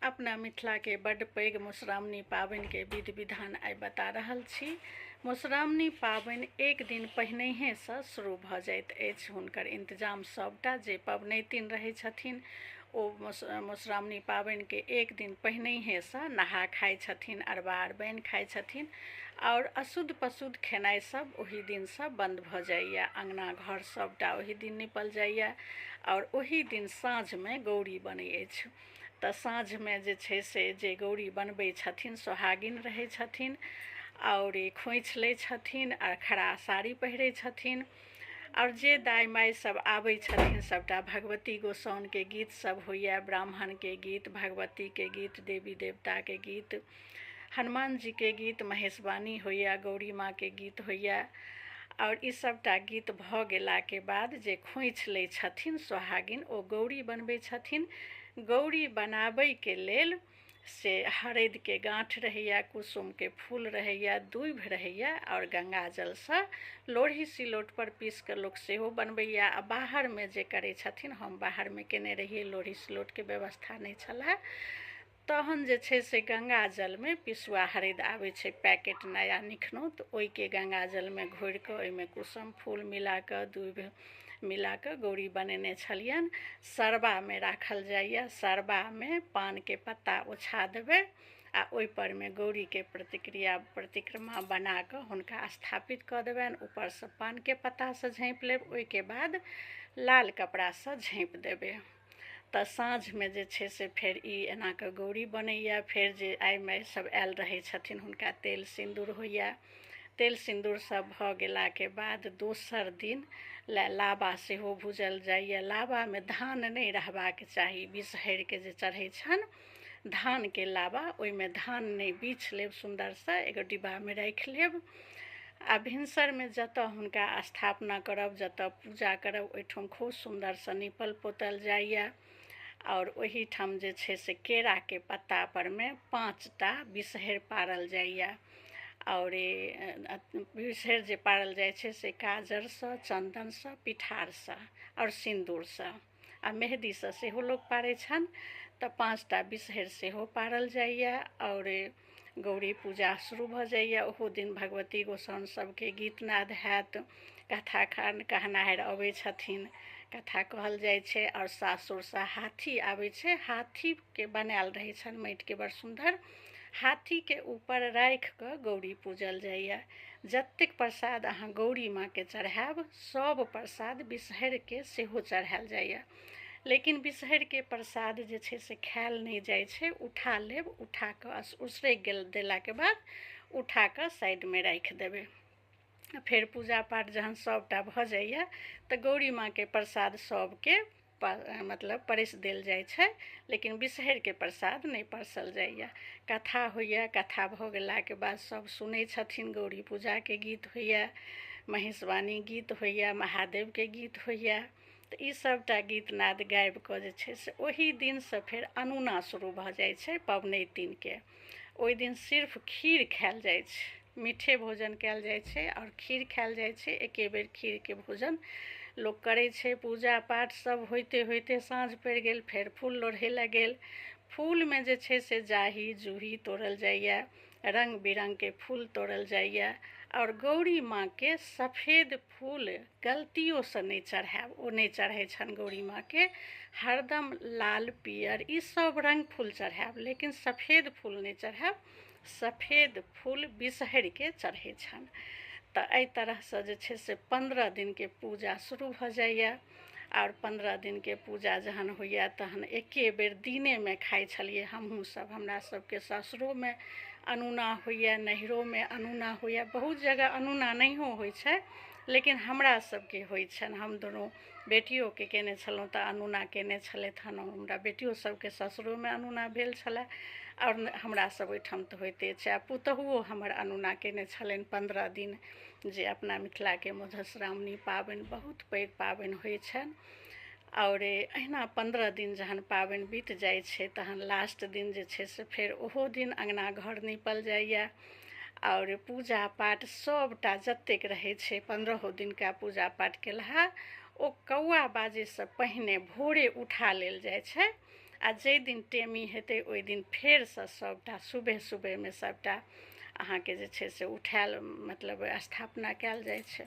अपना मिथिलाके बड्ड पैघ मधुश्रावणी पाबनिके विधि विधान आइ बता रहल छी। मधुश्रावणी पाबनि एक दिन पहिनहिएसँ शुरू भऽ जाइत अछि। हुनकर इन्तजाम सभटा जे पबनैतिन रहै छथिन ओ मधुश्रावणी पाबनिके एक दिन पहिनहिएसँ नहा खाइ छथिन, अरबा अरबाइन खाइ छथिन आओर अशुद्ध पशुद्ध खेनाइ सब ओहि दिनसँ बन्द भऽ जाइए। अङ्गना घर सभटा ओहि दिन निपल जाइए आओर ओहि दिन साँझमे गौरी बनै अछि। तऽ साँझमे जे छै से जे गौरी बनबै छथिन सोहागिन रहै छथिन आओर ई खोँइछ लै छथिन आओर खड़ा साड़ी पहिरै छथिन आओर जे दाइ माइ सब आबै छथिन सबटा भगवती गोसाउनिके गीत सब होइए, ब्राह्मणके गीत, भगवतीके गीत, देवी देवताके गीत, हनुमान जीके गीत, महेशवाणी होइए, गौरी माँके गीत होइए आओर ई सबटा गीत भऽ गेलाके बाद जे खोँइछ लै छथिन सोहागिन ओ गौरी बनबै छथिन। गौरी बनाबैके लेल से हरदिके गाँठ रहैए, कुसुमके फूल रहैए, दूभि रहैए आओर गङ्गाजलसँ लोढ़ी सिलौटपर पीसिकऽ लोक सेहो बनबैए। आओर बाहरमे जे करै छथिन, हम बाहरमे केने रहियै, लोढ़ी सिलौटके व्यवस्था नहि छलऽ, तहन जे छै से गङ्गाजलमे पिसुआ हरदि आबै छै पैकेट नया निखनौत, तऽ ओइके गङ्गाजलमे घोरिकऽ ओइमे कुसुम फूल मिलाकऽ दूभि मिलाकऽ गौरी बनेने छलियनि। सरबामे राखल जाइए, सरबामे पानके पत्ता ओछा देबै आओर ओइपर मे गौरीके प्रतिक्रिया प्रतिक्रमा बनाकऽ हुनका स्थापित कऽ देबनि। ऊपरसँ पानके पत्तासँ झाँपि लेब, ओइके बाद लाल कपड़ासँ झाँपि देबै। तऽ साँझमे जे छै से फेर ई एनाकऽ गौरी बनैए। फेर जे आइ माइ सब आयल रहै छथिन हुनका तेल सिन्दूर होइए। तेल सिन्दूर सब भऽ गेलाके बाद दोसर दिन लाबा सेहो भूजल जाइए। लाबामे धान नहि रहबाक चाही। बिसहरिके जे चढ़ै छनि धानके लाबा, ओइमे धान नहि बीछ लेब, सुन्दरसँ एगो डिब्बामे राखि लेब। आ भिनसरमे जतऽ हुनका स्थापना करब, जतऽ पूजा करब, ओइठाम खूब सुन्दरसँ नीपल पोतल जाइए आओर ओहिठाम जे छै से केराके पत्तापर मे 5टा बिसहरि पारल जाइए। आओर बिसहरि जे पारल जाइ छै से काजरसँ, चन्दनसँ, पिठारसँ आओर सिन्दूरसँ आ मेहदीसँ सेहो लोक पारै छनि। तऽ 5टा बिसहरि सेहो पारल जाइए आओर गौरी पूजा शुरू भऽ जाइए। ओहो दिन भगवती गोसाउनि सबके गीतनाद हैत, कथा कहनाहर अबै छथिन, कथा कहल जाइ छै। आओर सासुरसँ हाथी आबै छै, हाथीके बनायल रहै छनि माटिके बड़ सुन्दर, हाथीके ऊपर राखि कऽ गौरी पूजल जाइए। जतेक प्रसाद अहाँ गौरी माँके चढ़ायब सब प्रसाद बिसहरिके सेहो चढ़ायल जाइए। लेकिन बिसहरिके प्रसाद जे छै से खायल नहि जाइ छै, उठा लेब, उठा कऽ उसरगि गेल देलाके बाद उठा कऽ साइडमे राखि देबै। फेर पूजा पाठ जहन सबटा भऽ जाइए तऽ गौरी माँके प्रसाद सबके मतलब परसि देल जाइ छै, लेकिन बिसहरिके प्रसाद नहि परसल जाइए। कथा होइए, कथा भऽ गेलाके बाद सब सुनै छथिन, गौरी पूजाके गीत होइए, महेशवाणी गीत होइए, महादेवके गीत होइए। तऽ ई सबटा गीत नाद गाबिकऽ जे छै से ओहि दिनसँ फेर अनूना शुरू भऽ जाइ छै पबनैतिनके। ओहि दिन सिर्फ खीर खायल जाइ छै, मीठे भोजन कयल जाइ छै आओर खीर खायल जाइ छै। एके बेर खीरके भोजन लोक करै छै। पूजा पाठ सब होइते होइते साँझ पड़ि गेल, फेर फूल लोढ़ै लए गेल। फूलमे जे छै से जाही जूही तोड़ल जाइए, रङ्ग बिरङ्गके फूल तोड़ल जाइए आओर गौरी माँके सफेद फूल गलतियोसँ नहि चढ़ायब, ओ नहि चढ़ै छनि गौरी माँके। हरदम लाल पियर ई सब रङ्ग फूल चढ़ायब, लेकिन सफेद फूल नहि चढ़ायब। सफेद फूल बिसहरिके चढ़ै छनि। तऽ एहि तरहसँ जे छै से 15 दिनके पूजा शुरू भऽ जाइए। आओर 15 दिनके पूजा जहन होइए तहन एके बेर दिनेमे खाइ छलियै हमहूँ सब। हमरा सबके सासुरोमे अनूना होइए, नैहरोमे अनूना होइए, बहुत जगह अनूना नहियो होइ छै, लेकिन हमरा सबके होइ छनि। हम दुनू बेटियोके केने छलहुँ तऽ अनूना केने छलथि हन। हमरा बेटियो सबके ससुरोमे अनूना भेल छलै आओर हमरा सब ओहिठाम तऽ होइते छै। आ पुतहुओ हमर अनूना केने छलनि 15 दिन। जे अपना मिथिलाके मधुश्रावणी पाबनि बहुत पैघ पाबनि होइ छनि। आओर अहिना 15 दिन जहन पाबनि बीत जाइ छै तहन लास्ट दिन जे छै से फेर ओहो दिन अङ्गना घर नीपल जाइए आओर पूजा पाठ सबटा जतेक रहै छै 15 दिनका पूजा पाठ केलहा ओ कौआ बाजैसँ पहिने भोरे उठा लेल जाइ छै। आ जाहि दिन टेमी हेतै ओहि दिन फेरसँ सभटा सुबह सुबहमे सभटा अहाँके जे छै से उठायल, मतलब स्थापना कयल जाइ छै।